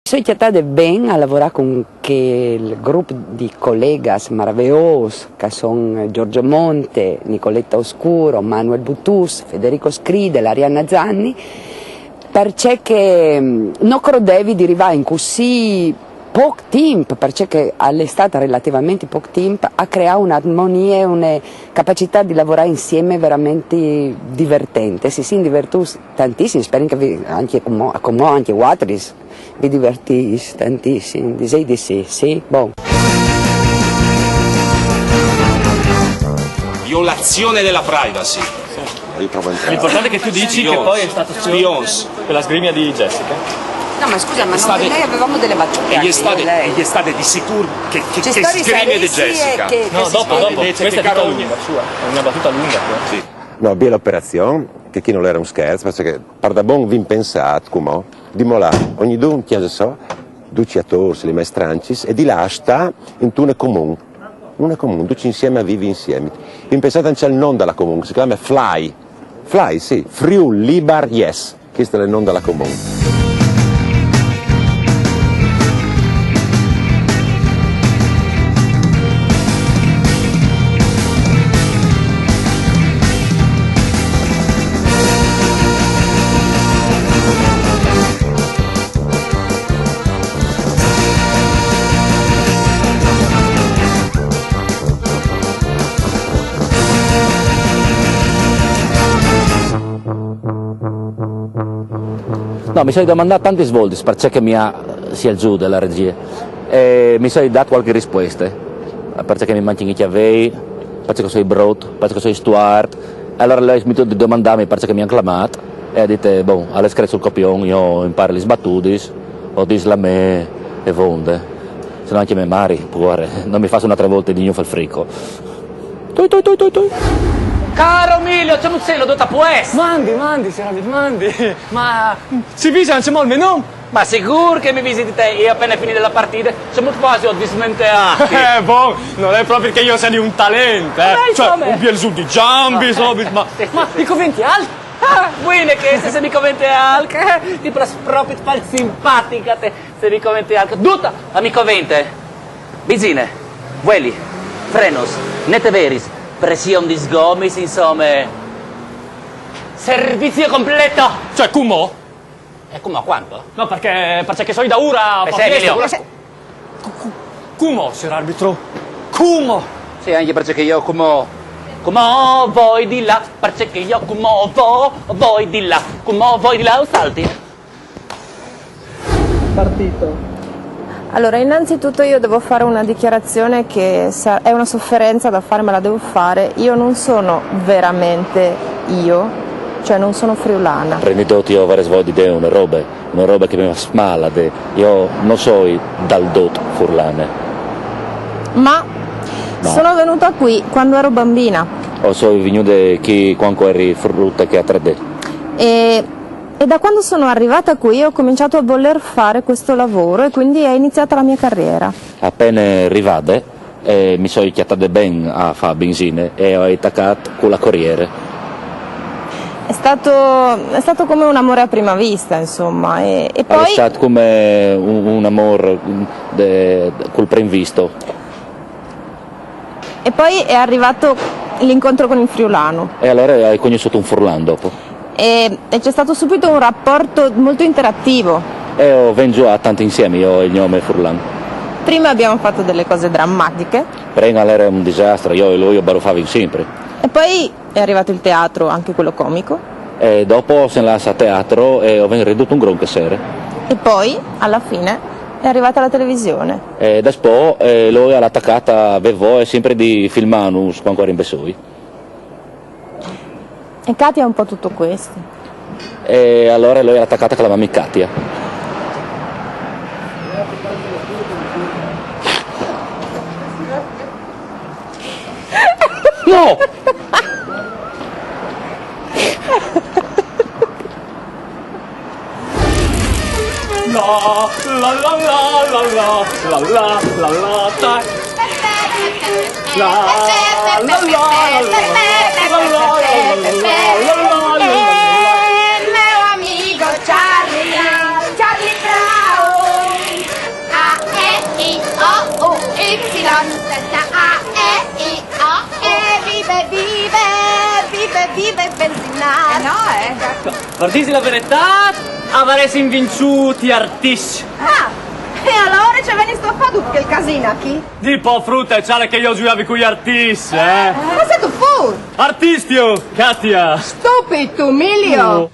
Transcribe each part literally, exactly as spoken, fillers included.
Soi cjatade ben a lavorâ cun chel grup di colegas maraveôs, che a son Giorgio Monte, Nicoletta Oscuro, Manuel Buttus, Federico Scridel, Arianna Zanni, parcè che, mm, no crodevi di rivâ in cussì pôc timp, parcè che al è stât relativamente pôc timp, a creâ une armonie e une capacitât di lavorâ insiemi verementri divertente. Si sin divertûts tantissim, o speri che vi, ancje cumò, cumò ancje vualtris vi divertîs tantissim, disêt di sì, sì? Bon. Violazione della privacy. Io provo a entrare. L'importante è che tu dici che poi è stato Spions. Quella sgrimia di Jessica. No, ma scusa, ma È stata- noi avevamo delle battute. E gli è Anche state, io e lei. e gli è state di sicuro che, che, C'è che storie scrive di serissime Jessica. Che, No, che si dopo, scrive. dopo. Invece Questa è che tutta Carol- lunga, sua. È una battuta lunga, però. Sì. No, biela operazion, che chi no l'era un scherç, parcè che par da bon vin pensât cumò di molâ ognidun cjase sô, ducj i atôrs, lis maestrancis, e di lâ a stâ intune comun. Une comun, ducj insiemi a vivi insiemi. Vin pensât ancje al non da la comun, che si clame Fly. Fly, sì, Friûl Libar Yes. Chest al è il non da la comun. No, mi soi domandât tantis voltis parcè che mi à, si al zude la regjie, e mi soi dât cualchi rispueste, parcè che mi mancjin i cjavei, parcè che o soi brut, parcè che o soi stuart, e alore lui al à smetût di domandâmi parcè che mi àn clamât, e al à dit, bon, al è scret sul copion, jo o impari lis batudis, o dîs la mê e vonde, se no ancje mê mari, puare, no mi fâs une altre volte di gnûf al frico. Tui, tui, tui, tui, tui. Caro Emilio, ce muzzelo, dota può essere? Mandi, mandi, signor arbitro, mandi. Ma si vise ancjemò il mio nome? Ma sicuro che mi visiti te, io appena finì la partita, siamo quasi ho dismenteato. Eh, bon, non è proprio che io sia di un talento, eh. Beh, Cioè, insomma. Un biel giù di giambi, insomma, ma... Ma ti coventi alc? Ah, buine che se mi covente alc, eh, ti pras proprio far simpatica te, se mi covente alc. Dota, ma mi covente. Bizine, vueli, frenos, neteveris, pression di sgomis, insomma. Servizio completo! Cioè, cumò? E cumò quanto? No, parcè, parcè che soi daûr a... Eh, sì, Emilio. Cu- cu- Cumò, signor arbitro? Cumò? Sì, ancje parcè che jo cumò, cumò voi di là, parcè che jo cumò vo, voi di là, cumò voi di là o salti. Partito. Allora, innanzitutto io devo fare una dichiarazione che sa- è una sofferenza da fare, ma la devo fare. Io non sono veramente io, cioè non sono friulana. Prime di dut jo o varès voie di dî une robe, une robe che mi smale, jo no soi dal dut furlane. Ma sono venuta qui quando ero bambina. O soi vignude chi cuant che o jeri frute che a tre dì. E, e da quando sono arrivata qui ho cominciato a voler fare questo lavoro e quindi è iniziata la mia carriera. Apene rivade, eh, mi soi cjatade ben a fâ benzine e o ai tacât cu la coriere. È stato, è stato come un amore a prima vista, insomma. E, e Al è poi, stât come un, un amôr de, cul prin visto. E poi è arrivato l'incontro con il friulano. E alore o ai cognossût un furlan dopo. E, e c'è stato subito un rapporto molto interattivo. E o vin zuiât tant insiemi, jo e il gno ame furlan. Prima abbiamo fatto delle cose drammatiche. Prin al jere un disastri, jo e lui o barufavin simpri. E poi è arrivato il teatro, anche quello comico. E dopo o sin lâts a teatri e o vin ridût un grum chê sere. E poi, alla fine, è arrivata la televisione. E daspò, eh, lui al à tacât a vê voie simpri di filmânus cuant che o jerin bessôi. E Katia è un po' tutto questo. E alore lui al à tacât a clamâmi Katia. No! Meu amigo Charlie, Charlie Brown. Par dîsi la veretât, a varessin vinçût i artiscj. Ah, e alore ce venistu a fâ dut chel casin achì? Dî po, frute, cjale che jo o zuiavi cui artiscj, eh? Ma sêstu fûr? Artist jo, Katia! Stupit, umiliant!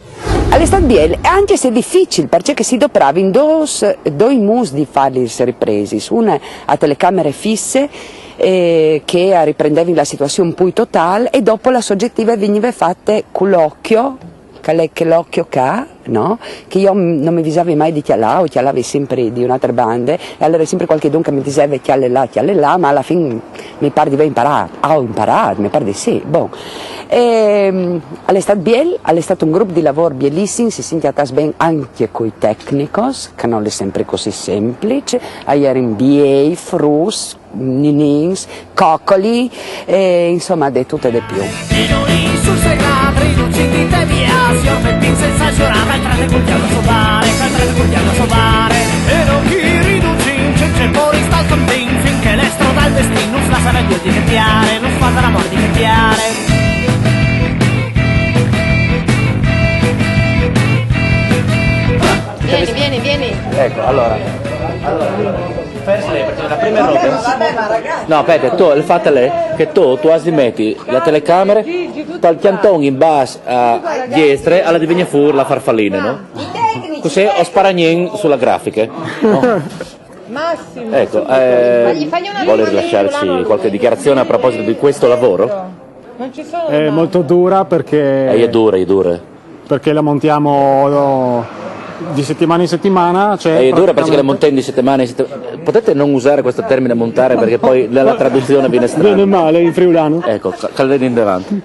Al è stât biel, ancje se dificil, parcè che si dopravin doi, doi mûts di fâ lis ripresis, une a telecamere fisse, eh, che a riprendevin la situazion plui totâl, e dopo la sogjetive e vignive fate cul ocjo, che al è chel ocjo ca, no? Che jo no mi visavi mai di cjalâ, o cjalavi simpri di une altre bande, e alore simpri cualchidun che mi diseve: «Cjale là, cjale là», ma a la fin mi pâr di vê imparât, o ai imparât, mi pâr di sì, bon. E, mm, al è stât biel, al è stât un grup di lavôr bielissim, si sin cjatâts ben ancje cui tecnicos, che nol è simpri cussì sempliç, a jerin biei, fruts, ninins, cocoli, e insome, di dut e di plui. Sul segrat, riducint in te via, sior Beppin senza giurare, al trate cul diavul a so pare, al trate cul diavul a so pare. E no chi riducint, cence pôre, al sta content, fin che l'estro dal destin nus lassa dal di cjapiare, nus fa la mort di cjapiare. Vieni, vieni, vieni. Ecco, allora. Allora, perché la prima roba. No, aspetta, tu, il fatto è che tu, tu has di mettere la telecamera tal cjanton in bas a diestre, al à di vignî fûr la farfalina, no? Cussì o spara gnent su la grafica, no? Massimo. Ecco, eh, vuole rilasciarci qualche dichiarazione a proposito di questo lavoro? Non ci sono. È molto dura perché... Eh, è dura, è dura. Perché la montiamo di settimana in settimana, cioè... Eh, è dura perché la praticamente montiamo di settimana in settimana. Potete non usare questo termine montare, perché poi la, la traduzione viene strana. Viene male in friulano. Ecco, ca-, calate in davanti.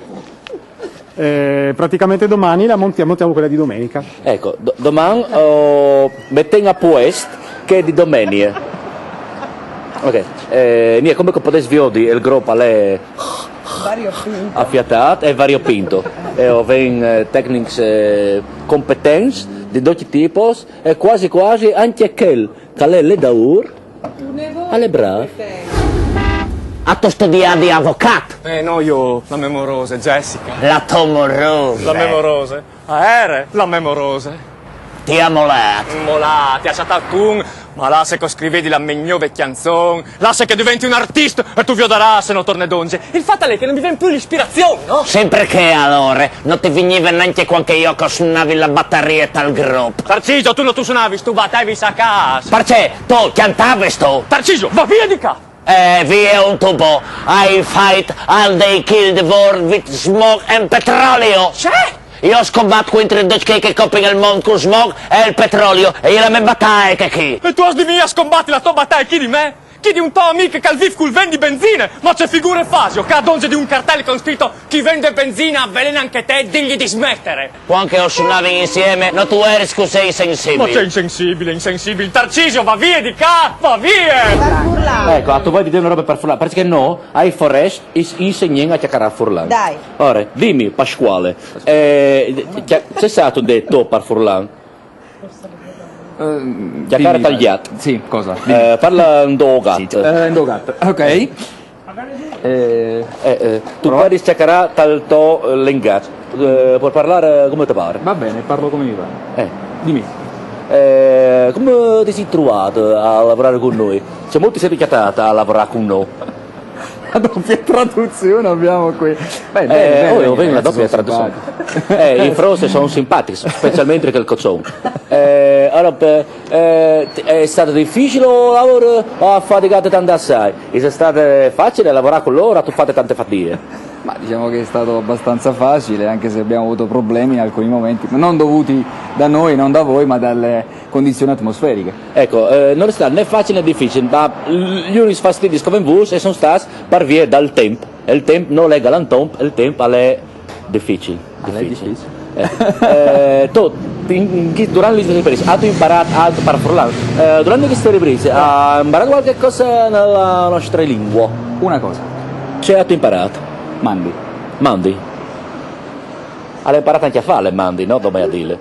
Eh, praticamente domani la montiamo, montiamo quella di domenica. Ecco, do-, doman, oh, metìn a puest chê di domenie. Ok, eh, nie, come che o podês viodi, il grup al è afiatât e variopint. E o vin, eh, tecnics, eh, competents di ducj i tips e cuasi cuasi ancje chel che al è li daûr al è brâf. Âstu studiât di avocât? Eh, no, jo, la me morose, Jessica. La tô morose. La me morose. A ere, la me morose. Ti à molât. Molât, ti à cjatât cun, ma lasse che o scrivedi la me gnove cjançon, lasse che o deventi un artist e tu viodarâs se no torne dongje. Il fat al è che no mi ven plui l'ispirazion, no? Simpri chê alore, no ti vignive nancje cuant che jo o sunavi la batarie tal grup. Tarcisio, tu no tu sunavis, tu batavis a câs. Parcè? Tu cjantavistu? Tarcisio, va vie di ca! Eh, vie un tubo. I fight and they kill the world with smoke and petrolio. Ce? Jo o scombat cuintri ducj chei che copin il mont cul smog e il petrolio, e je la me bataie chê chi. E tu âs di vignî a scombati la tô bataie chi di me? Chi di un to amì che al vîf cul vent di benzine? Ma ce figure fasio, ca dongje di un cartel che al è scrit: «Chi vende benzina avelena anche te, digli di smettere»? Cuant che o sunavin insiemi, no tu jeris cussì insensibil. Ma ce insensibil, insensibil? Tarcisio, va vie di ca, va vie! Par furlan. Ecco, tu vuoi dire una roba par furlan, parcè che no, ai forescj, i, i insegnìn a cjacarâ furlan. Dai. Ora, dimi, Pasquale, eh, cjale, ce sâstu dî tu par furlan? Eh, cjacare tal gjat. Sì, cosa? Eh, parle indó gat. Sì, eh, indó gat, ok. Eh, eh, tu puedis cjacarâ tal to, eh, lengat. Eh, puoi parlare come ti pare. Va bene, parlo come mi pare. Eh. Dimi. Eh, come ti sei trovato a lavorare con noi? Cemût ti sêstu cjatât a lavorâ cun nô? La doppia traduzione abbiamo qui. Beh, bene, eh, bene, oh, bene, io vengo la doppia traduzione. Eh, i fruts a son simpatics, specialmentri chel coçon. Eh, alore, eh, è stato difficile il lavoro o avêt fadicat tant assai? È stato facile lavorare con loro, âstu fat tante fadichis? Ma diciamo che è stato abbastanza facile, anche se abbiamo avuto problemi in alcuni momenti, ma non dovuti da noi, non da voi, ma dalle condizioni atmosferiche. Ecco, eh, nol è stât ni facil ni dificil, ma i unics fastidis che o vin vûts a son stâts par vie dal timp. Il timp nol è galantomp, il timp al è dificil. Al è dificil. Eh. Eh, tu, in, in, durant chestis riprisis, âstu imparât alc par furlan? Eh, durant chestis riprisis, âstu imparât cualchi cos nella nostra lingua? Una cosa. Ce âstu imparât? Mandi. Mandi. Al à imparât ancje a fâle mandi, no? Dome a dîle.